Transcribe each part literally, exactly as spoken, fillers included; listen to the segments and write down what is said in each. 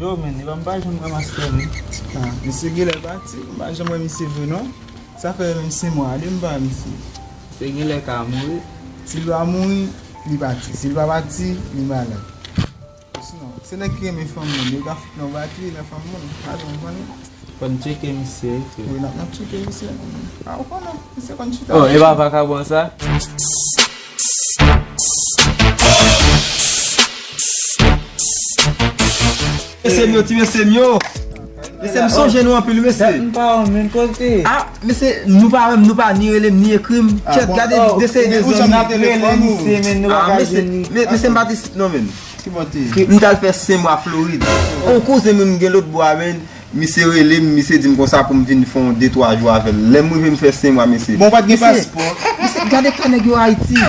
Yo, men, epa m pa janm wè mastè, non. Ah, misye genlè pati, m pa janm wè misye vre, non. Sa fè menm senk mwa, de m pa wè misye. Misye genlè ka mouri. Si l pa mouri, li pati. Si l pa pati, li malad. Sinon, se nèg ki renmen fanm moun, yo ka fout nan batri nan fanm moun. Pa janm konnen. Fò n tcheke misye, wi, frè. Wi, n ap, n ap tcheke misye. A, ou konnen, misye konn chita. Oh, e pa vakabon sa? Mesye m yo, ti mesye m yo. Mesye, m sonje nou anpil, mesye. Dat m pa wè w, men kote? Ah, mesye, nou pa wè m, nou pa ni rele m, ni ekri m. Kèt, gade, de se de zanmi. N ap rele misye, men nou pa ka jwenn li. Mesye, m pa t isit non, men. Ki bò te ye? M t al fè senk mwa Florid. On kouzen m gen lòt bò a, men. Misye rele m, misye di m konsa pou m vin fè yon de twa jou avè l. Lè m rive m fè senk mwa, mesye. Bon, ou pa t gen paspò? Misye, gade ka nèg yo Ayiti.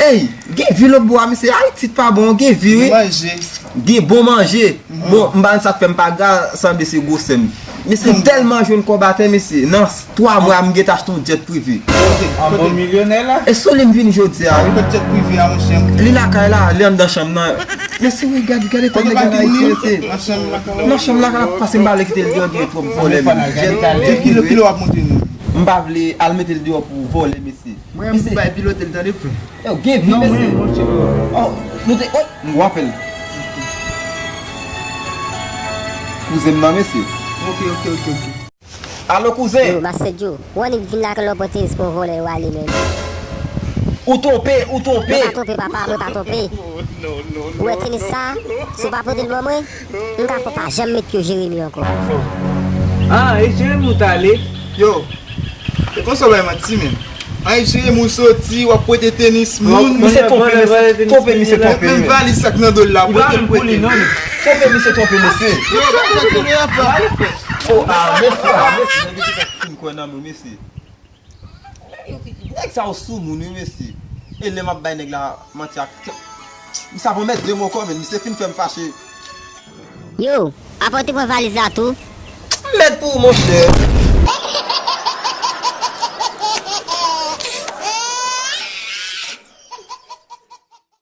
Ey, gen vi lòt bò a, mesye. Ayiti t pa bon, gen vi, wi. Gen manje. Gen bon manje. Bon, m pa konn sa k fè m pa gra, sanble se gwosè m. Mesye, m tèlman jwenn kòb atè, mesye. Nan twa mwa, m gentan achte yon jet prive. An bon milyonè la. E sou li m vin jodi a, wi. Kot jet prive a, monchè? Li lakay la, li anndan chanm nan. Mesye, wi, gade, gade, gade, gade, mesye. Nan chanm la, ka pase m pa vle kite l deyò, gen twòp vòlè, menm. Jet prive, wi. M pa vle al mete l deyò pou vòlè, mesye. Mwen, m bay pilote l, tande, frè. Yo, gen vi, mesye. Oh, nou te, oh, m wè apèl. Kouzen m nan, mesye. Ok, ok, ok, ok. Alo, kouzen. Yo, Master Joe, ou annik vin la ak lòpòtinis pou yon vòlè yo ale, men. Ou twonpe, ou twonpe. Mwen pa twonpe, papa, mwen pa twonpe. Ou wè tenis sa, si w pa pote l ban mwen, m ka fè w pa janm met pye w Jeremi ankò. Ah, e Jeremi ou t ale? Yo, e konsa w bay manti, men. Ay, Jeremi ou soti, w ap prete tenis moun. Misye twonpe, misye twonpe, misye twonpe. Menm valiz sa k nan do l la, prete l, prete l. Twonpe, misye twonpe, mesye. Yo, pa fè kounye a, pa. Oh, ah, mesye, ah, mesye, nèg yo te fin kwè nan nou, mesye. Nèg sa yo sou moun, wi, mesye. E lè m ap bay nèg la manti ak, misye ap anmède m ankò, men misye fin fè m fache. Yo, apa w te pran valiz la tou? Mèd pou ou, monchè.